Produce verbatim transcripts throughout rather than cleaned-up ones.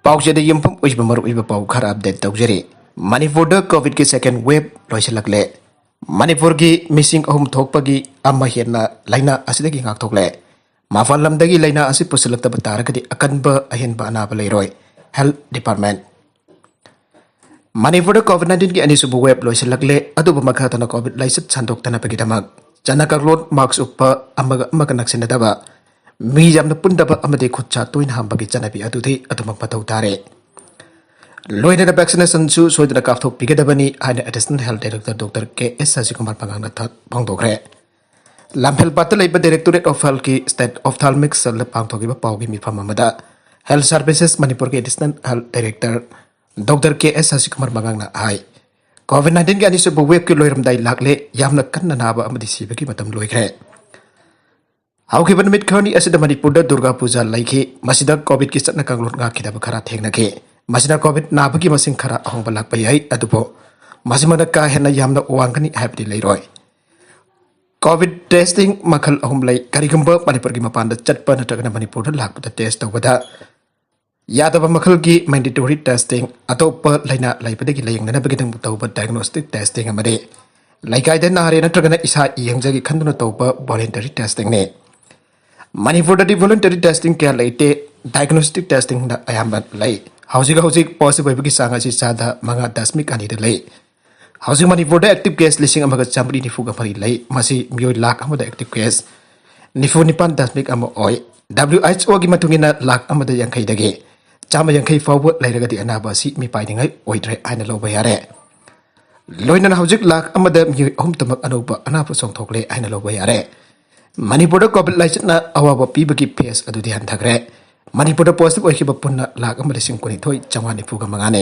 ꯄꯥꯎꯆꯦꯗ ꯌꯨꯝꯐꯝ ꯑꯣꯏꯕ ꯃꯔꯨꯑꯣꯏꯕ ꯄꯥꯎ ꯈꯔ ꯑꯞꯗꯦꯠ ꯇꯧꯖꯔꯤ꯫ ꯃꯅꯤꯄꯨꯔꯗ ꯀꯣꯚꯤꯗꯀꯤ ꯁꯦꯀꯦꯟ ꯋꯦꯕ ꯂꯣꯏꯁꯤꯜꯂꯛꯂꯦ꯫ ꯃꯅꯤꯄꯨꯔꯒꯤ ꯃꯤꯁꯤꯡ ꯑꯍꯨꯝ ꯊꯣꯛꯄꯒꯤ ꯑꯃ ꯍꯦꯟꯅ ꯂꯥꯏꯅꯥ ꯑꯁꯤꯗꯒꯤ ꯉꯥꯛꯊꯣꯛꯂꯦ꯫ ꯃꯄꯥꯟ ꯂꯝꯗꯒꯤ ꯂꯥꯏꯅꯥ ꯑꯁꯤ ꯄꯨꯁꯤꯜꯂꯛꯇꯕ ꯇꯥꯔꯒꯗꯤ ꯑꯀꯟꯕ ꯑꯍꯦꯟꯕ ꯑꯅꯥꯕ ꯂꯩꯔꯣꯏ, ꯍꯦꯜꯊ ꯗꯤꯄꯥꯔꯠꯃꯦꯟ꯫ ꯃꯅꯤꯄꯨꯔꯗ ꯀꯣꯚꯤꯗ ꯅꯥꯏꯟꯇꯤꯟꯒꯤ ꯑꯅꯤꯁꯨꯕ ꯋꯦꯕ ꯂꯣꯏꯁꯤꯜꯂꯛꯂꯦ, ꯑꯗꯨꯕꯨ ꯃꯈꯥ ꯇꯥꯅ ꯀꯣꯚꯤꯗ ꯂꯥꯏꯆꯠ ꯁꯟꯗꯣꯛꯇꯅꯕꯒꯤꯗꯃꯛ ꯆꯠꯅ ꯀꯥꯡꯂꯣꯟ, ꯃꯥꯛꯁ ꯎꯞꯄ, ꯑꯃꯒ ꯑꯃꯒ ꯅꯛꯁꯤꯟꯅꯗꯕ, ꯃꯤ ꯌꯥꯝꯅ ꯄꯨꯟꯗꯕ ꯑꯃꯗꯤ ꯈꯨꯠ ꯁꯥ ꯇꯣꯏꯅ ꯍꯥꯝꯕꯒꯤ ꯆꯠꯅꯕꯤ ꯑꯗꯨꯗꯤ ꯑꯗꯨꯃꯛ ꯃꯊꯧ ꯇꯥꯔꯦ꯫ ꯂꯣꯏꯅꯅ ꯚꯦꯛꯁꯤꯅꯦꯁꯟꯁꯨ ꯁꯣꯏꯗꯅ ꯀꯥꯞꯊꯣꯛꯄꯤꯒꯗꯕꯅꯤ ꯍꯥꯏꯅ ꯑꯦꯗꯤꯁꯅꯦꯜ ꯍꯦꯜꯊ ꯗꯥꯏꯔꯦꯛꯇꯔ ꯗꯣꯛꯇꯔ ꯀꯦ ꯑꯦꯁ ꯁꯁꯤꯀꯨꯃꯥꯔ ꯃꯉꯥꯡꯅ ꯊ-, ꯐꯣꯡꯗꯣꯛꯈ꯭ꯔꯦ꯫ ꯂꯝꯐꯦꯜꯄꯥꯠꯇ ꯂꯩꯕ ꯗꯥꯏꯔꯦꯛꯇꯣꯔꯦꯠ ꯑꯣꯐ ꯍꯦꯜꯊꯀꯤ ꯁ꯭ꯇꯦꯠ ꯑꯣꯐꯊꯥꯜꯃꯤꯛ ꯁꯦꯜꯗ ꯄꯥꯡꯊꯣꯛꯈꯤꯕ ꯄꯥꯎꯒꯤ ꯃꯤꯐꯝ ꯑꯃꯗ ꯍꯦꯜꯊ ꯁꯔꯚꯤꯁꯦꯁ ꯃꯅꯤꯄꯨꯔꯒꯤ ꯑꯦꯗꯤꯁꯅꯦꯜ ꯍꯦꯜꯊ ꯗꯥꯏꯔꯦꯛꯇꯔ ꯗꯣꯛꯇꯔ ꯀꯦ ꯑꯦꯁ ꯁꯁꯤꯀꯨꯃꯥꯔ ꯃꯉꯥꯡꯅ ꯍꯥꯏ, ꯀꯣꯚꯤꯗ ꯅꯥꯏꯟꯇꯤꯟꯒꯤ ꯑꯅꯤꯁꯨꯕ ꯋꯦꯕꯀꯤ ꯂꯣꯏꯔꯝꯗꯥꯏ ꯂꯥꯛꯂꯦ, ꯌꯥꯝꯅ ꯀꯟꯅ ꯅꯥꯕ ꯑꯃꯗꯤ ꯁꯤꯕꯒꯤ ꯃꯇꯝ ꯂꯣꯏꯈ꯭ꯔꯦ꯫ ꯍꯧꯈꯤꯕ ꯅꯨꯃꯤꯠ ꯈꯔꯅꯤ ꯑꯁꯤꯗ ꯃꯅꯤꯄꯨꯔꯗ ꯗꯨꯔꯒꯥ ꯄꯨꯖꯥ ꯂꯩꯈꯤ꯫ ꯃꯁꯤꯗ ꯀꯣꯚꯤꯗꯀꯤ ꯆꯠꯅ ꯀꯥꯡꯂꯣꯟ ꯉꯥꯛꯈꯤꯗꯕ ꯈꯔ ꯊꯦꯡꯅꯈꯤ꯫ ꯃꯁꯤꯅ ꯀꯣꯚꯤꯗ ꯅꯥꯕꯒꯤ ꯃꯁꯤꯡ ꯈꯔ ꯑꯍꯣꯡꯕ ꯂꯥꯛꯄ ꯌꯥꯏ, ꯑꯗꯨꯕꯨ ꯃꯁꯤꯃꯛꯅ ꯀꯥ ꯍꯦꯟꯅ ꯌꯥꯝꯅ ꯋꯥꯡꯒꯅꯤ ꯍꯥꯏꯕꯗꯤ ꯂꯩꯔꯣꯏ꯫ ꯀꯣꯚꯤꯗ ꯇꯦꯁꯇꯤꯡ ꯃꯈꯜ ꯑꯍꯨꯝ ꯂꯩ꯫ ꯀꯔꯤꯒꯨꯝꯕ ꯃꯅꯤꯄꯨꯔꯒꯤ ꯃꯄꯥꯟꯗ ꯆꯠꯄ ꯅꯠꯇ꯭ꯔꯒꯅ ꯃꯅꯤꯄꯨꯔꯗ ꯂꯥꯛꯄꯗ ꯇꯦꯁ ꯇꯧꯕꯗ ꯌꯥꯗꯕ ꯃꯈꯜꯒꯤ ꯃꯦꯟꯗꯦꯇꯣꯔꯤ ꯇꯦꯁꯇꯤꯡ, ꯑꯇꯣꯞꯄ ꯂꯥꯏꯅꯥ ꯂꯩꯕꯗꯒꯤ ꯂꯥꯌꯦꯡꯅꯅꯕꯒꯤꯗꯃꯛ ꯇꯧꯕ ꯗꯥꯏꯒꯅꯣꯁꯇꯤꯛ ꯇꯦꯁꯇꯤꯡ ꯑꯃꯗꯤ ꯂꯩꯀꯥꯏꯗ ꯅꯥꯔꯦ ꯅꯠꯇ꯭ꯔꯒꯅ ꯏꯁꯥ ꯌꯦꯡꯖꯒꯦ ꯈꯟꯗꯨꯅ ꯇꯧꯕ ꯚꯣꯂꯨꯟꯇꯔꯤ ꯇꯦꯁꯇꯤꯡꯅꯤ꯫ ꯃꯅꯤꯄꯨꯔꯗꯗꯤ ꯚꯣꯂꯨꯟꯇꯔꯤ ꯇꯦꯁꯇꯤꯡ ꯀꯌꯥ ꯂꯩꯇꯦ, ꯗꯥꯏꯒꯅꯣꯁꯇꯤꯛ ꯇꯦꯁꯇꯤꯡꯅ ꯑꯌꯥꯝꯕ ꯂꯩ꯫ ꯍꯧꯖꯤꯛ ꯍꯧꯖꯤꯛ ꯄꯣꯖꯤꯇꯤꯚ ꯑꯣꯏꯕꯒꯤ ꯆꯥꯡ ꯑꯁꯤ ꯆꯥꯗ ꯃꯉꯥ ꯗꯁꯃꯤꯛ ꯑꯅꯤꯗ ꯂꯩ꯫ ꯍꯧꯖꯤꯛ ꯃꯅꯤꯄꯨꯔꯗ ꯑꯦꯛꯇꯤꯚ ꯀꯦꯁ ꯂꯤꯁꯤꯡ ꯑꯃꯒ ꯆꯥꯃꯔꯤ ꯅꯤꯐꯨꯒ ꯃꯔꯤ ꯂꯩ꯫ ꯃꯁꯤ ꯃꯤꯑꯣꯏ ꯂꯥꯈ ꯑꯃꯗ ꯑꯦꯛꯇꯤꯚ ꯀꯦꯁ ꯅꯤꯐꯨ ꯅꯤꯄꯥꯟ ꯗꯁꯃꯤꯛ ꯑꯃ ꯑꯣꯏ꯫ ꯗꯕ꯭ꯂꯤꯎ ꯑꯩꯆ ꯑꯣꯒꯤ ꯃꯇꯨꯡ ꯏꯟꯅ ꯂꯥꯈ ꯑꯃꯗ ꯌꯥꯡꯈꯩꯗꯒꯤ ꯆꯥꯝꯃ ꯌꯥꯡꯈꯩ ꯐꯥꯎꯕ ꯂꯩꯔꯒꯗꯤ ꯑꯅꯥꯕ ꯑꯁꯤ ꯃꯤꯄꯥꯏꯅꯤꯡꯉꯥꯏ ꯑꯣꯏꯗ꯭ꯔꯦ ꯍꯥꯏꯅ ꯂꯧꯕ ꯌꯥꯔꯦ꯫ ꯂꯣꯏꯅꯅ ꯍꯧꯖꯤꯛ ꯂꯥꯈ ꯑꯃꯗ ꯃꯤꯑꯣꯏ ꯑꯍꯨꯝꯇꯃꯛ ꯑꯅꯧꯕ ꯑꯅꯥꯕ ꯆꯣꯡꯊꯣꯛꯂꯦ ꯍꯥꯏꯅ ꯂꯧꯕ ꯌꯥꯔꯦ꯫ ꯃꯅꯤꯄꯨꯔꯗ ꯀꯣꯚꯤꯗ ꯂꯥꯏꯆꯠꯅ ꯑꯋꯥꯕ ꯄꯤꯕꯒꯤ ꯐꯦꯁ ꯑꯗꯨꯗꯤ ꯍꯟꯊꯈ꯭ꯔꯦ꯫ ꯃꯅꯤꯄꯨꯔꯗ ꯄꯣꯖꯤꯇꯤꯚ ꯑꯣꯏꯈꯤꯕ ꯄꯨꯟꯅ ꯂꯥꯈ ꯑꯃ ꯂꯤꯁꯤꯡ ꯀꯨꯟꯅꯤꯊꯣꯏ ꯆꯥꯝꯃꯉꯥ ꯅꯤꯐꯨꯒ ꯃꯉꯥꯅꯤ꯫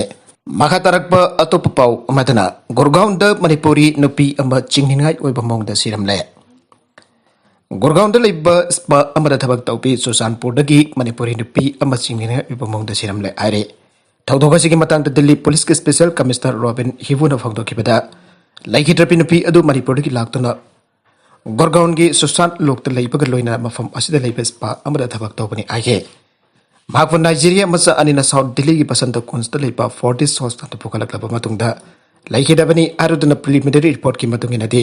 ꯃꯈꯥ ꯇꯥꯔꯛꯄ ꯑꯇꯣꯞꯄ ꯄꯥꯎ ꯑꯃꯗꯅ, ꯒꯨꯔꯒꯥꯎꯟꯗ ꯃꯅꯤꯄꯨꯔꯤ ꯅꯨꯄꯤ ꯑꯃ ꯆꯤꯡꯅꯤꯡꯉꯥꯏ ꯑꯣꯏꯕ ꯃꯑꯣꯡꯗ ꯁꯤꯔꯝꯂꯦ꯫ ꯒꯨꯔꯒꯥꯎꯟꯗ ꯂꯩꯕ ꯁ꯭ꯄꯥ ꯑꯃꯗ ꯊꯕꯛ ꯇꯧꯕꯤ ꯆꯨꯔꯆꯥꯟꯄꯨꯔꯗꯒꯤ ꯃꯅꯤꯄꯨꯔꯤ ꯅꯨꯄꯤ ꯑꯃ ꯆꯤꯡꯅꯤꯡꯉꯥꯏ ꯑꯣꯏꯕ ꯃꯑꯣꯡꯗ ꯁꯤꯔꯝꯂꯦ ꯍꯥꯏꯔꯤ꯫ ꯊꯧꯗꯣꯛ ꯑꯁꯤꯒꯤ ꯃꯇꯥꯡꯗ ꯗꯤꯜꯂꯤ ꯄꯨꯂꯤꯁꯀꯤ ꯁ꯭ꯄꯦꯁꯦꯜ ꯀꯃꯤꯁꯅꯔ ꯔꯣꯕꯤꯟ ꯍꯤꯕꯨꯅ ꯐꯣꯡꯗꯣꯛꯈꯤꯕꯗ, ꯂꯩꯈꯤꯗ꯭ꯔꯕꯤ ꯅꯨꯄꯤ ꯑꯗꯨ ꯃꯅꯤꯄꯨꯔꯗꯒꯤ ꯂꯥꯛꯇꯨꯅ ꯒꯨꯔꯒꯥꯎꯟꯒꯤ ꯁꯨꯁꯥꯟ ꯂꯣꯛꯇ ꯂꯩꯕꯒ ꯂꯣꯏꯅꯅ ꯃꯐꯝ ꯑꯁꯤꯗ ꯂꯩꯕ ꯁ꯭ꯄꯥ ꯑꯃꯗ ꯊꯕꯛ ꯇꯧꯕꯅꯤ ꯍꯥꯏꯈꯤ꯫ ꯃꯍꯥꯛꯄꯨ ꯅꯥꯏꯖꯤꯔꯤꯌꯥ ꯃꯆꯥ ꯑꯅꯤꯅ ꯁꯥꯎꯠ ꯗꯤꯜꯂꯤꯒꯤ ꯕꯁꯟꯇ ꯀꯨꯟꯖꯇ ꯂꯩꯕ ꯐꯣꯔꯇꯤꯁ ꯍꯣꯁꯄꯤꯇꯥꯜꯗ ꯄꯨꯈꯠꯂꯛꯂꯕ ꯃꯇꯨꯡꯗ ꯂꯩꯈꯤꯗꯕꯅꯤ ꯍꯥꯏꯔꯗꯨꯅ ꯄ꯭ꯔꯤꯂꯤꯃꯤꯅꯔꯤ ꯔꯤꯄꯣꯔꯠꯀꯤ ꯃꯇꯨꯡ ꯏꯟꯅꯗꯤ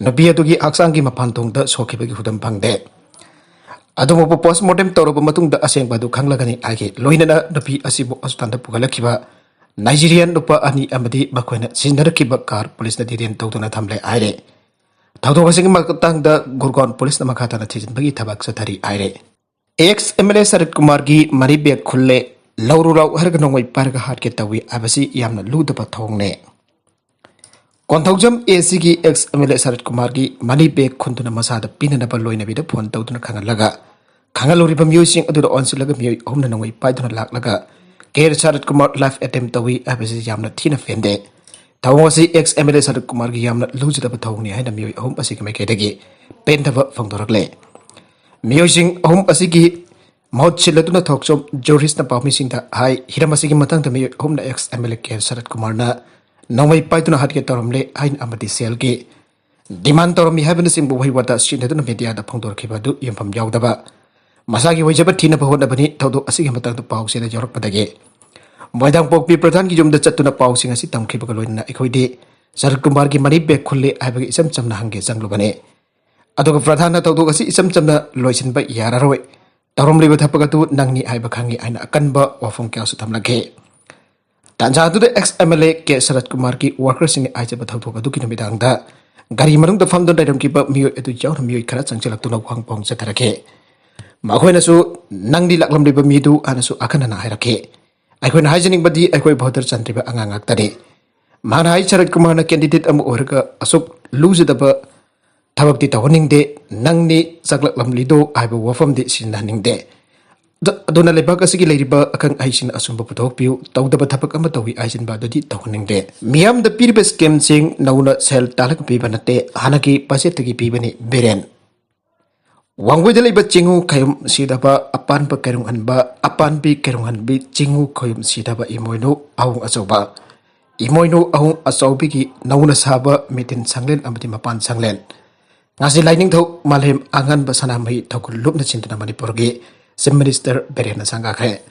ꯅꯨꯄꯤ ꯑꯗꯨꯒꯤ ꯍꯛꯆꯥꯡꯒꯤ ꯃꯄꯥꯟ ꯊꯣꯡꯗ ꯁꯣꯛꯈꯤꯕꯒꯤ ꯈꯨꯗꯝ ꯐꯪꯗꯦ꯫ ꯑꯗꯨꯕꯨ ꯄꯣꯁꯃꯣꯔꯇꯦꯝ ꯇꯧꯔꯕ ꯃꯇꯨꯡꯗ ꯑꯁꯦꯡꯕ ꯑꯗꯨ ꯈꯪꯂꯒꯅꯤ ꯍꯥꯏꯈꯤ꯫ ꯂꯣꯏꯅꯅ ꯅꯨꯄꯤ ꯑꯁꯤꯕꯨ ꯍꯣꯁꯄꯤꯇꯥꯜꯗ ꯄꯨꯈꯠꯂꯛꯈꯤꯕ ꯅꯥꯏꯖꯤꯔꯤꯌꯥꯟ ꯅꯨꯄꯥ ꯑꯅꯤ ꯑꯃꯗꯤ ꯃꯈꯣꯏꯅ ꯁꯤꯖꯤꯟꯅꯔꯛꯈꯤꯕ ꯀꯥꯔ ꯄꯨꯂꯤꯁꯅ ꯗꯤꯇꯦꯟ ꯇꯧꯗꯨꯅ ꯊꯝꯂꯦ ꯍꯥꯏꯔꯦ꯫ ꯊꯧꯗꯣꯛ ꯑꯁꯤꯒꯤ ꯃꯇꯥꯡꯗ ꯒꯨꯔꯒꯥꯎꯟ ꯄꯨꯂꯤꯁꯅ ꯃꯈꯥ ꯇꯥꯅ ꯊꯤꯖꯤꯟꯕꯒꯤ ꯊꯕꯛ ꯆꯠꯊꯔꯤ ꯍꯥꯏꯔꯦ꯫ Ex M L A Sarat ꯀꯨꯃꯥꯔꯒꯤ ꯃꯅꯤ ꯕꯦꯒ ꯈꯨꯜꯂꯦ, ꯂꯧꯔꯨ ꯂꯥꯎ ꯍꯥꯏꯔꯒ ꯅꯣꯡꯃꯩ ꯄꯥꯏꯔꯒ ꯍꯥꯠꯀꯦ ꯇꯧꯏ ꯍꯥꯏꯕꯁꯤ ꯌꯥꯝꯅ ꯂꯨꯗꯕ ꯊꯧꯑꯣꯡꯅꯦ꯫ ꯀꯣꯟꯊꯧꯖꯝ ꯑꯦ ꯁꯤꯒꯤ ex M L A Sarat ꯀꯨꯃꯥꯔꯒꯤ ꯃꯅꯤ ꯕꯦꯒ ꯈꯨꯟꯗꯨꯅ ꯃꯁꯥꯗ ꯄꯤꯅꯅꯕ ꯂꯣꯏꯅꯕꯤꯗ ꯐꯣꯟ ꯇꯧꯗꯨꯅ ꯈꯪꯍꯜꯂꯒ, ꯈꯪꯍꯜꯂꯨꯔꯤꯕ ꯃꯤꯑꯣꯏꯁꯤꯡ ꯑꯗꯨꯗ ꯑꯣꯟꯁꯤꯜꯂꯒ ꯃꯤꯑꯣꯏ ꯑꯍꯨꯝꯅ ꯅꯣꯡꯃꯩ ꯄꯥꯏꯗꯨꯅ ꯂꯥꯛꯂꯒ ꯀꯦ ꯑꯥꯔ ꯁꯔꯠ ꯀꯨꯃꯥꯔ ꯂꯥꯏꯐ ꯑꯦꯇꯦꯝ ꯇꯧꯏ ꯍꯥꯏꯕꯁꯤ ꯌꯥꯝꯅ ꯊꯤꯅ ꯄꯦꯟꯗꯦ꯫ ꯊꯧꯑꯣꯡ ꯑꯁꯤ X M L A Sarat ꯀꯨꯃꯥꯔꯒꯤ ꯌꯥꯝꯅ ꯂꯨꯖꯗꯕ ꯊꯧꯑꯣꯡꯅꯤ ꯍꯥꯏꯅ ꯃꯤꯑꯣꯏ ꯑꯍꯨꯝ ꯑꯁꯤꯒꯤ ꯃꯥꯏꯀꯩꯗꯒꯤ ꯄꯦꯟꯗꯕ ꯐꯣꯡꯗꯣꯔꯛꯂꯦ꯫ ꯃꯤꯑꯣꯏꯁꯤꯡ ꯑꯍꯨꯝ ꯑꯁꯤꯒꯤ ꯃꯍꯨꯠ ꯁꯤꯜꯂꯗꯨꯅ ꯊꯣꯛꯆꯣꯝ ꯖꯨꯔꯤꯁꯅ ꯄꯥꯎꯃꯤꯁꯤꯡꯗ ꯍꯥꯏ, ꯍꯤꯔꯝ ꯑꯁꯤꯒꯤ ꯃꯇꯥꯡꯗ ꯃꯤꯑꯣꯏ ꯑꯍꯨꯝꯅ ex M L A K Sarat ꯀꯨꯃꯥꯔꯅ ꯅꯣꯡꯃꯩ ꯄꯥꯏꯗꯨꯅ ꯍꯥꯠꯀꯦ ꯇꯧꯔꯝꯂꯦ ꯍꯥꯏꯅ ꯑꯃꯗꯤ ꯁꯦꯜꯒꯤ ꯗꯤꯃꯥꯟ ꯇꯧꯔꯝꯃꯤ ꯍꯥꯏꯕꯅꯆꯤꯡꯕ ꯋꯥꯍꯩ ꯋꯥꯇꯥ ꯁꯤꯖꯤꯟꯅꯗꯨꯅ ꯃꯦꯗꯤꯌꯥꯗ ꯐꯣꯡꯗꯣꯔꯛꯈꯤꯕ ꯑꯗꯨ ꯌꯨꯝꯐꯝ ꯌꯥꯎꯗꯕ, ꯃꯁꯥꯒꯤ ꯑꯣꯏꯖꯕ ꯊꯤꯅꯕ ꯍꯣꯠꯅꯕꯅꯤ꯫ ꯊꯧꯗꯣꯛ ꯑꯁꯤꯒꯤ ꯃꯇꯥꯡꯗ ꯄꯥꯎ ꯆꯦꯗ ꯌꯥꯎꯔꯛꯄꯗꯒꯤ ꯃꯣꯏꯗꯥꯡꯄꯣꯛꯄꯤ ꯄ꯭ꯔꯙꯥꯟꯒꯤ ꯌꯨꯝꯗ ꯆꯠꯇꯨꯅ ꯄꯥꯎꯁꯤꯡ ꯑꯁꯤ ꯇꯝꯈꯤꯕꯒ ꯂꯣꯏꯅꯅ ꯑꯩꯈꯣꯏꯗꯤ ꯁꯔꯠ ꯀꯨꯃꯥꯔꯒꯤ ꯃꯅꯤ ꯕꯦꯒ ꯈꯨꯜꯂꯤ ꯍꯥꯏꯕꯒꯤ ꯏꯆꯝ ꯆꯝꯅ ꯍꯪꯒꯦ ꯆꯪꯂꯨꯕꯅꯤ꯫ ꯑꯗꯨꯒ ꯄ꯭ꯔꯙꯥꯟꯅ ꯊꯧꯗꯣꯛ ꯑꯁꯤ ꯏꯆꯝ ꯆꯝꯅ ꯂꯣꯏꯁꯤꯟꯕ ꯌꯥꯔꯔꯣꯏ, ꯇꯧꯔꯝꯂꯤꯕ ꯊꯕꯛ ꯑꯗꯨ ꯅꯪꯅꯤ ꯍꯥꯏꯕ ꯈꯪꯉꯤ ꯍꯥꯏꯅ ꯑꯀꯟꯕ ꯋꯥꯐꯝ ꯀꯌꯥꯁꯨ ꯊꯝꯂꯛꯈꯤ꯫ ꯇꯥꯟꯖꯥ ꯑꯗꯨꯗ ex M L A K Sarat ꯀꯨꯃꯥꯔꯒꯤ ꯋꯥꯔꯀꯔꯁꯤꯡꯅ ꯍꯥꯏꯖꯕ ꯊꯧꯗꯣꯛ ꯑꯗꯨꯒꯤ ꯅꯨꯃꯤꯗꯥꯡꯗ ꯒꯥꯔꯤ ꯃꯅꯨꯡꯗ ꯐꯝꯗꯨꯅ ꯂꯩꯔꯝꯈꯤꯕ ꯃꯤꯑꯣꯏ ꯑꯗꯨ ꯌꯥꯎꯅ ꯃꯤꯑꯣꯏ ꯈꯔ ꯆꯪꯁꯤꯜꯂꯛꯇꯨꯅ ꯋꯥꯍꯪ ꯄꯥꯎꯍꯪ ꯆꯠꯊꯔꯛꯈꯤ꯫ ꯃꯈꯣꯏꯅꯁꯨ ꯅꯪꯗꯤ ꯂꯥꯛꯂꯝꯂꯤꯕ ꯃꯤꯗꯨ ꯍꯥꯏꯅꯁꯨ ꯑꯈꯟꯅꯅ ꯍꯥꯏꯔꯛꯈꯤ꯫ ꯑꯩꯈꯣꯏꯅ ꯍꯥꯏꯖꯅꯤꯡꯕꯗꯤ ꯑꯩꯈꯣꯏ ꯚꯣꯇꯔ ꯆꯟꯗ꯭ꯔꯤꯕ ꯑꯉꯥꯡ ꯉꯥꯛꯇꯅꯤ꯫ ꯃꯍꯥꯛꯅ ꯍꯥꯏ, ꯁꯔꯠ ꯀꯨꯃꯥꯔꯅ ꯀꯦꯟꯗꯤꯗꯦꯠ ꯑꯃ ꯑꯣꯏꯔꯒ ꯑꯁꯨꯛ ꯂꯨꯖꯗꯕ ꯊꯕꯛꯇꯤ ꯇꯧꯍꯟꯅꯤꯡꯗꯦ, ꯅꯪꯅꯤ ꯆꯪꯂꯛꯂꯝꯂꯤꯗꯣ ꯍꯥꯏꯕ ꯋꯥꯐꯝꯗꯤ ꯁꯤꯖꯤꯟꯅꯍꯟꯅꯤꯡꯗꯦ꯫ ꯑꯗꯨ-, ꯑꯗꯨꯅ ꯂꯩꯕꯥꯛ ꯑꯁꯤꯒꯤ ꯂꯩꯔꯤꯕ ꯑꯈꯪ ꯑꯍꯩꯁꯤꯡꯅ ꯑꯆꯨꯝꯕ ꯄꯨꯊꯣꯛꯄꯤꯌꯨ, ꯇꯧꯗꯕ ꯊꯕꯛ ꯑꯃ ꯇꯧꯏ ꯍꯥꯏꯖꯤꯟꯕ ꯑꯗꯨꯗꯤ ꯇꯧꯍꯟꯅꯤꯡꯗꯦ꯫ ꯃꯤꯌꯥꯝꯗ ꯄꯤꯔꯤꯕ ꯁ꯭ꯀꯤꯝꯁꯤꯡ ꯅꯧꯅ ꯁꯦꯜ ꯇꯥꯜꯂꯒ ꯄꯤꯕ ꯅꯠꯇꯦ, ꯍꯥꯟꯅꯒꯤ ꯕꯖꯦꯠꯇꯒꯤ ꯄꯤꯕꯅꯤ꯫ ꯕꯤꯔꯦꯟ꯫ ꯋꯥꯡꯒꯣꯏꯗ ꯂꯩꯕ ꯆꯤꯡꯉꯨ ꯈꯌꯨꯝ ꯁꯤꯗꯕ ꯑꯄꯥꯟꯕ ꯀꯩꯔꯨꯡꯍꯟꯕ, ꯑꯄꯥꯟꯕꯤ ꯀꯩꯔꯨꯡꯍꯟꯕꯤ ꯆꯤꯡꯉꯨ ꯈꯌꯨꯝ ꯁꯤꯗꯕ ꯏꯃꯣꯏꯅꯨ ꯑꯍꯣꯡ ꯑꯆꯧꯕ, ꯏꯃꯣꯏꯅꯨ ꯑꯍꯣꯡ ꯑꯆꯧꯕꯤꯒꯤ ꯅꯧꯅ ꯁꯥꯕ ꯃꯤꯇꯤꯟ ꯁꯪꯂꯦꯟ ꯑꯃꯗꯤ ꯃꯄꯥꯟ ꯁꯪꯂꯦꯟ꯫ ꯉꯁꯤ ꯂꯥꯏꯅꯤꯡꯊꯧ ꯃꯥꯂꯦꯝ ꯑꯉꯟꯕ ꯁꯅꯥꯃꯍꯤ ꯊꯧꯒꯜ ꯂꯨꯞꯅ ꯆꯤꯟꯗꯨꯅ ꯃꯅꯤꯄꯨꯔꯒꯤ Chief Minister ꯕꯤꯔꯦꯟꯅ ꯁꯪꯒꯥꯈ꯭ꯔꯦ꯫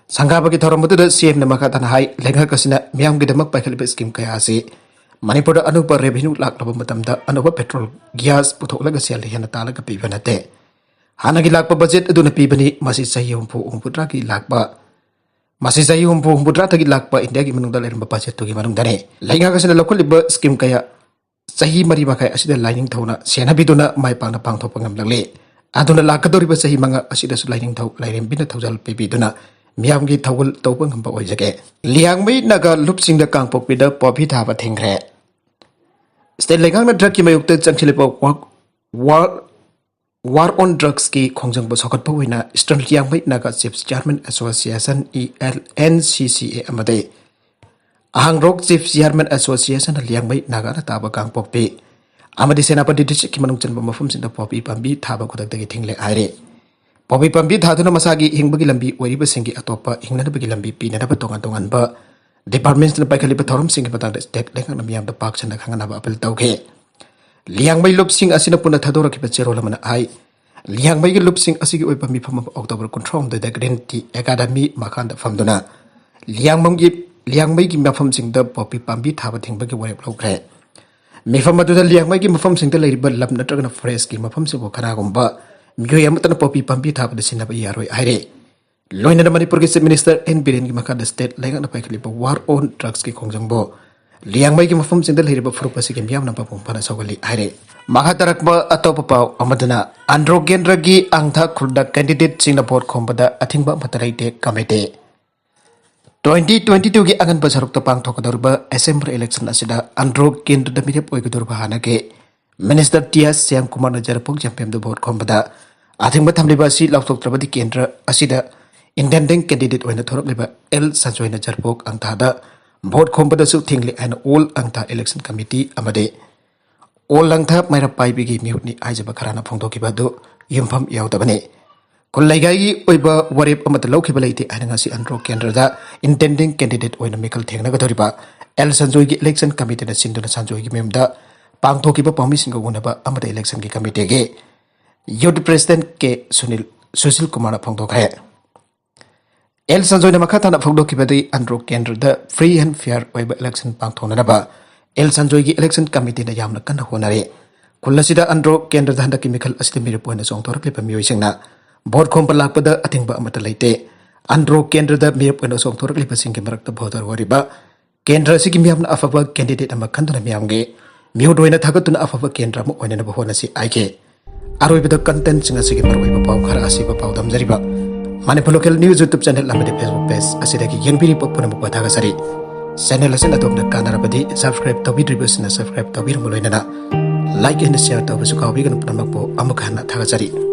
ꯁꯪꯒꯥꯕꯒꯤ ꯊꯧꯔꯝ ꯑꯗꯨꯗ ꯁꯤ ꯑꯦꯝꯅ ꯃꯈꯥ ꯇꯥꯅ ꯍꯥꯏ, ꯂꯩꯉꯥꯛ ꯑꯁꯤꯅ ꯃꯤꯌꯥꯝꯒꯤꯗꯃꯛ ꯄꯥꯏꯈꯠꯂꯤꯕ ꯁ꯭ꯀꯤꯝ ꯀꯌꯥ ꯑꯁꯤ ꯃꯅꯤꯄꯨꯔꯗ ꯑꯅꯧꯕ ꯔꯦꯚꯤꯅ꯭ꯌꯨ ꯂꯥꯛꯂꯕ ꯃꯇꯝꯗ ꯑꯅꯧꯕ ꯄꯦꯇ꯭ꯔꯣꯜ, ꯒ꯭ꯌꯥꯁ ꯄꯨꯊꯣꯛꯂꯒ ꯁꯦꯜ ꯍꯦꯟꯅ ꯇꯥꯜꯂꯒ ꯄꯤꯕ ꯅꯠꯇꯦ꯫ ꯍꯥꯟꯅꯒꯤ ꯂꯥꯛꯄ ꯕꯖꯦꯠ ꯑꯗꯨꯅ ꯄꯤꯕꯅꯤ꯫ ꯃꯁꯤ ꯆꯍꯤ ꯍꯨꯝꯐꯨ ꯍꯨꯝꯐꯨꯇꯔꯥꯒꯤ ꯂꯥꯛꯄ, ꯃꯁꯤ ꯆꯍꯤ ꯍꯨꯝꯐꯨ ꯍꯨꯝꯐꯨꯇꯔꯥꯗꯒꯤ ꯂꯥꯛꯄ ꯏꯟꯗꯤꯌꯥꯒꯤ ꯃꯅꯨꯡꯗ ꯂꯩꯔꯝꯕ ꯕꯖꯦꯠꯇꯨꯒꯤ ꯃꯅꯨꯡꯗꯅꯤ꯫ ꯂꯩꯉꯥꯛ ꯑꯁꯤꯅ ꯂꯧꯈꯠꯂꯤꯕ ꯁ꯭ꯀꯤꯝ ꯀꯌꯥ ꯆꯍꯤ ꯃꯔꯤ ꯃꯈꯥꯏ ꯑꯁꯤꯗ ꯂꯥꯏꯅꯤꯡꯊꯧꯅ ꯁꯦꯟꯅꯕꯤꯗꯨꯅ ꯃꯥꯏ ꯄꯥꯛꯅ ꯄꯥꯡꯊꯣꯛꯄ ꯉꯝꯂꯛꯂꯤ꯫ ꯑꯗꯨꯅ ꯂꯥꯛꯀꯗꯧꯔꯤꯕ ꯆꯍꯤ ꯃꯉꯥ ꯑꯁꯤꯗꯁꯨ ꯂꯥꯏꯅꯤꯡꯊꯧ ꯂꯥꯏꯔꯦꯝꯕꯤꯅ ꯊꯧꯖꯥꯜ ꯄꯤꯕꯤꯗꯨꯅ ꯃꯤꯌꯥꯝꯒꯤ ꯊꯧꯒꯜ ꯇꯧꯕ ꯉꯝꯕ ꯑꯣꯏꯖꯒꯦ꯫ ꯂꯤꯌꯥꯡꯃꯩ ꯅꯥꯒꯥ ꯂꯨꯞꯁꯤꯡꯗ ꯀꯥꯡꯄꯣꯛꯄꯤꯗ ꯄꯣꯄꯤ ꯊꯥꯕ ꯊꯤꯡꯈ꯭ꯔꯦ꯫ ꯁ꯭ꯇꯦꯠ ꯂꯩꯉꯥꯛꯅ ꯗ꯭ꯔꯒꯀꯤ ꯃꯥꯌꯣꯛꯇ ꯆꯪꯁꯤꯜꯂꯤꯕ ꯋꯥꯔ, ꯋꯥꯔ, War on Drugsꯀꯤ ꯈꯣꯡꯖꯪꯕꯨ ꯁꯧꯒꯠꯄ ꯑꯣꯏꯅ Eastern Liangmai Naga Chiefs Chairman Association, E L N C C A, ꯑꯃꯗꯤ ꯑꯍꯥꯡꯔꯣꯛ Chiefs Chairman Association ꯂꯤꯌꯥꯡꯃꯩ ꯅꯥꯒꯥꯅ ꯇꯥꯕ ꯀꯥꯡꯄꯣꯛꯄꯤ ꯑꯃꯗꯤ ꯁꯦꯅꯥꯄꯇꯤ ꯗꯤꯁꯇ꯭ꯔꯤꯛꯀꯤ ꯃꯅꯨꯡ ꯆꯟꯕ ꯃꯐꯝꯁꯤꯡꯗ ꯄꯣꯄꯤ ꯄꯥꯝꯕꯤ ꯊꯥꯕ ꯈꯨꯗꯛꯇꯒꯤ ꯊꯤꯡꯂꯦ ꯍꯥꯏꯔꯤ꯫ ꯄꯣꯄꯤ ꯄꯥꯝꯕꯤ ꯊꯥꯗꯨꯅ ꯃꯁꯥꯒꯤ ꯍꯤꯡꯕꯒꯤ ꯂꯝꯕꯤ ꯑꯣꯏꯔꯤꯕꯁꯤꯡꯒꯤ ꯑꯇꯣꯞꯄ ꯍꯤꯡꯅꯅꯕꯒꯤ ꯂꯝꯕꯤ ꯄꯤꯅꯅꯕ ꯇꯣꯉꯥꯟ ꯇꯣꯉꯥꯟꯕ ꯗꯤꯄꯥꯔꯠꯃꯦꯟꯁꯤꯡꯅ ꯄꯥꯏꯈꯠꯂꯤꯕ ꯊꯧꯔꯝꯁꯤꯡꯒꯤ ꯃꯇꯥꯡꯗ ꯁ꯭ꯇꯦꯠ ꯂꯩꯉꯥꯛꯅ ꯃꯤꯌꯥꯝꯗ ꯄꯥꯛ ꯁꯟꯅ ꯈꯪꯍꯟꯅꯕ ꯑꯄꯤꯜ ꯇꯧꯈꯤ꯫ ꯂꯤꯌꯥꯡꯃꯩ ꯂꯨꯞꯁꯤꯡ ꯑꯁꯤꯅ ꯄꯨꯟꯅ ꯊꯥꯗꯣꯔꯛꯈꯤꯕ ꯆꯦꯔꯣꯜ ꯑꯃꯅ ꯍꯥꯏ, ꯂꯤꯌꯥꯡꯃꯩꯒꯤ ꯂꯨꯞꯁꯤꯡ ꯑꯁꯤꯒꯤ ꯑꯣꯏꯕ ꯃꯤꯐꯝ ꯑꯃ ꯑꯣꯛꯇꯣꯕꯔ ꯀꯨꯟꯊ꯭ꯔꯥꯍꯨꯝꯗꯣꯏꯗ Green Tea Academy ꯃꯈꯥꯗ ꯐꯝꯗꯨꯅ ꯂꯤꯌꯥꯡꯃꯝꯒꯤ, ꯂꯤꯌꯥꯡꯃꯩꯒꯤ ꯃꯐꯝꯁꯤꯡꯗ ꯄꯣꯄꯤ ꯄꯥꯝꯕꯤ ꯊꯥꯕ ꯊꯤꯡꯕꯒꯤ ꯋꯥꯔꯦꯞ ꯂꯧꯈ꯭ꯔꯦ꯫ ꯃꯤꯐꯝ ꯑꯗꯨꯗ ꯂꯤꯌꯥꯡꯃꯩꯒꯤ ꯃꯐꯝꯁꯤꯡꯗ ꯂꯩꯔꯤꯕ ꯂꯝ ꯅꯠꯇ꯭ꯔꯒꯅ ꯐꯣꯔꯦꯁ꯭ꯠꯀꯤ ꯃꯐꯝꯁꯤꯡꯕꯨ ꯀꯅꯥꯒꯨꯝꯕ ꯃꯤꯑꯣꯏ ꯑꯃꯠꯇꯅ ꯄꯣꯄꯤ ꯄꯥꯝꯕꯤ ꯊꯥꯕꯗ ꯁꯤꯖꯤꯟꯅꯕ ꯌꯥꯔꯣꯏ ꯍꯥꯏꯔꯦ꯫ ꯂꯣꯏꯅꯅ ꯃꯅꯤꯄꯨꯔꯒꯤ Chief Minister N ꯕꯤꯔꯦꯟꯒꯤ ꯃꯈꯥꯗ ꯁ꯭ꯇꯦꯠ ꯂꯩꯉꯥꯛꯅ ꯄꯥꯏꯈꯠꯂꯤꯕ War on Drugsꯀꯤ ꯈꯣꯡꯖꯪꯕꯨ ꯂꯤꯌꯥꯡꯃꯩꯒꯤ ꯃꯐꯝꯁꯤꯡꯗ ꯂꯩꯔꯤꯕ ꯐꯨꯔꯨꯞ ꯑꯁꯤꯒꯤ ꯃꯤꯌꯥꯝꯅ ꯃꯄꯨꯡ ꯐꯥꯅ ꯁꯧꯒꯠꯂꯤ ꯍꯥꯏꯔꯦ꯫ ꯃꯈꯥ ꯇꯥꯔꯛꯄ ꯑꯇꯣꯞꯄ ꯄꯥꯎ ꯑꯃꯗꯅ, ꯑꯟꯗ꯭ꯔꯣ ꯀꯦꯟꯗ꯭ꯔꯒꯤ ꯑꯪꯊꯥ ꯈꯨꯜꯗ ꯀꯦꯟꯗꯤꯗꯦꯠꯁꯤꯡꯅ ꯚꯣꯠ ꯈꯣꯝꯕꯗ ꯑꯊꯤꯡꯕ ꯑꯃꯠꯇ ꯂꯩꯇꯦ ꯀꯃꯤꯇꯤ꯫ Twenty twenty twoꯒꯤ ꯑꯉꯟꯕ ꯁꯔꯨꯛꯇ ꯄꯥꯡꯊꯣꯛꯀꯗꯧꯔꯤꯕ ꯑꯦꯁꯦꯝꯕ꯭ꯂꯤ ꯏꯂꯦꯛꯁꯟ ꯑꯁꯤꯗ ꯑꯟꯗ꯭ꯔꯣ ꯀꯦꯟꯗ꯭ꯔꯗ ꯃꯤꯔꯦꯞ ꯑꯣꯏꯒꯗꯧꯔꯤꯕ ꯍꯥꯟꯅꯒꯤ Minister ꯇꯤ ꯑꯦꯁ ꯁ꯭ꯌꯥꯝꯀꯨꯃꯥꯔꯅ ꯖꯔꯄꯣꯛ ꯖꯝꯄꯦꯝꯗ ꯚꯣꯠ ꯈꯣꯝꯕꯗ ꯑꯊꯤꯡꯕ ꯊꯝꯂꯤꯕ ꯑꯁꯤ ꯂꯥꯎꯊꯣꯛꯇ꯭ꯔꯕꯗꯤ ꯀꯦꯟꯗ꯭ꯔ ꯑꯁꯤꯗ ꯏꯟꯗꯤꯄꯦꯟꯗꯦꯟ ꯀꯦꯟꯗꯤꯗꯦꯠ ꯑꯣꯏꯅ ꯊꯣꯔꯛꯂꯤꯕ ꯑꯦꯜ ꯁꯟꯖꯣꯏꯅ ꯖꯔꯄꯣꯛ ꯑꯪꯊꯥꯗ ꯚꯣꯠ ꯈꯣꯝꯕꯗꯁꯨ ꯊꯤꯡꯂꯤ ꯍꯥꯏꯅ ꯑꯣꯜ ꯑꯪꯊꯥ ꯏꯂꯦꯛꯁꯟ ꯀꯃꯤꯇꯤ ꯑꯃꯗꯤ ꯑꯣꯜ ꯂꯪꯊꯥ ꯃꯩꯔꯥ ꯄꯥꯏꯕꯤꯒꯤ ꯃꯤꯍꯨꯠꯅꯤ ꯍꯥꯏꯖꯕ ꯈꯔꯅ ꯐꯣꯡꯗꯣꯛꯈꯤꯕ ꯑꯗꯨ ꯌꯨꯝꯐꯝ ꯌꯥꯎꯗꯕꯅꯤ꯫ ꯈꯨꯜ ꯂꯩꯀꯥꯏꯒꯤ ꯑꯣꯏꯕ ꯋꯥꯔꯦꯞ ꯑꯃꯠꯇ ꯂꯧꯈꯤꯕ ꯂꯩꯇꯦ ꯍꯥꯏꯅ ꯉꯁꯤ ꯑꯟꯗ꯭ꯔꯣ ꯀꯦꯟꯗ꯭ꯔꯗ ꯏꯟꯗꯤꯄꯦꯟꯗꯦꯟ ꯀꯦꯟꯗꯤꯗꯦꯠ ꯑꯣꯏꯅ ꯃꯤꯈꯜ ꯊꯦꯡꯅꯒꯗꯧꯔꯤꯕ ꯑꯦꯜ ꯁꯟꯖꯣꯏꯒꯤ ꯏꯂꯦꯛꯁꯟ ꯀꯃꯤꯇꯤꯅ ꯁꯤꯟꯗꯨꯅ ꯁꯟꯖꯣꯏꯒꯤ ꯃꯌꯨꯝꯗ ꯄꯥꯡꯊꯣꯛꯈꯤꯕ ꯄꯥꯎꯃꯤꯁꯤꯡꯒ ꯎꯅꯕ ꯑꯃꯗꯤ ꯏꯂꯦꯛꯁꯟꯒꯤ ꯀꯃꯤꯇꯤꯒꯤ ꯌꯨꯠ ꯄ꯭ꯔꯦꯁꯤꯗꯦꯟꯠ ꯀꯦ ꯁꯨꯅꯤꯜ ꯁꯨꯁꯤꯜ ꯀꯨꯃꯥꯔꯅ ꯐꯣꯡꯗꯣꯛꯈ꯭ꯔꯦ꯫ ꯑꯦꯜ ꯁꯟꯖꯣꯏꯅ ꯃꯈꯥ ꯇꯥꯅ ꯐꯣꯡꯗꯣꯛꯈꯤꯕꯗꯤ ꯑꯟꯗ꯭ꯔꯣ ꯀꯦꯟꯗ꯭ꯔꯗ free and fair ꯑꯣꯏꯕ election ꯄꯥꯡꯊꯣꯛꯅꯅꯕ ꯑꯦꯜ ꯁꯟꯖꯣꯏꯒꯤ election committeeꯅ ꯌꯥꯝꯅ ꯀꯟꯅ ꯍꯣꯠꯅꯔꯤ꯫ ꯈꯨꯜ ꯑꯁꯤꯗ ꯑꯟꯗ꯭ꯔꯣ ꯀꯦꯟꯗ꯭ꯔꯗ ꯍꯟꯗꯛꯀꯤ ꯃꯤꯈꯜ ꯑꯁꯤꯗ ꯃꯤꯔꯦꯞ ꯑꯣꯏꯅ ꯆꯣꯡꯊꯣꯔꯛꯂꯤꯕ ꯃꯤꯑꯣꯏꯁꯤꯡꯅ vote ꯈꯣꯝꯕ ꯂꯥꯛꯄꯗ ꯑꯊꯤꯡꯕ ꯑꯃꯠꯇ ꯂꯩꯇꯦ꯫ ꯑꯟꯗ꯭ꯔꯣ ꯀꯦꯟꯗ꯭ꯔꯗ ꯃꯤꯔꯦꯞ ꯑꯣꯏꯅ ꯆꯣꯡꯊꯣꯔꯛꯂꯤꯕꯁꯤꯡꯒꯤ ꯃꯔꯛꯇ voter ꯑꯣꯏꯔꯤꯕ ꯀꯦꯟꯗ꯭ꯔ ꯑꯁꯤꯒꯤ ꯃꯤꯌꯥꯝꯅ ꯑꯐꯕ candidate ꯑꯃ ꯈꯟꯗꯨꯅ ꯃꯤꯌꯥꯝꯒꯤ ꯃꯤꯍꯨꯠ ꯑꯣꯏꯅ ꯊꯥꯒꯠꯇꯨꯅ ꯑꯐꯕ ꯀꯦꯟꯗ꯭ꯔ ꯑꯃ ꯑꯣꯏꯅꯅꯕ ꯍꯣꯠꯅꯁꯤ ꯍꯥꯏꯈꯤ꯫ ꯑꯔꯣꯏꯕꯗ contentꯁꯤꯡ ꯑꯁꯤꯒꯤ ꯃꯔꯨꯑꯣꯏꯕ ꯄꯥꯎ ꯈꯔ ꯑꯁꯤꯕ ꯄꯥꯎꯗꯝꯖꯔꯤꯕ Manipur Local News YouTube channel ꯑꯃꯗꯤ Facebook page ꯑꯁꯤꯗꯒꯤ ꯌꯦꯡꯕꯤꯔꯤꯕ ꯄꯨꯝꯅꯃꯛꯄꯨ ꯊꯥꯒꯠꯆꯔꯤ꯫ Channel ꯑꯁꯤꯅ ꯑꯗꯣꯝꯅ ꯀꯥꯟꯅꯔꯕꯗꯤ subscribe ꯇꯧꯕꯤꯗ꯭ꯔꯤꯕꯁꯤꯡꯅ subscribe ꯇꯧꯕꯤꯔꯝꯕ ꯂꯣꯏꯅꯅ like and share ꯇꯧꯕꯁꯨ ꯀꯥꯎꯕꯤꯒꯅꯨ꯫ ꯄꯨꯝꯅꯃꯛꯄꯨ ꯑꯃꯨꯛ ꯍꯟꯅ ꯊꯥꯒꯠꯆꯔꯤ꯫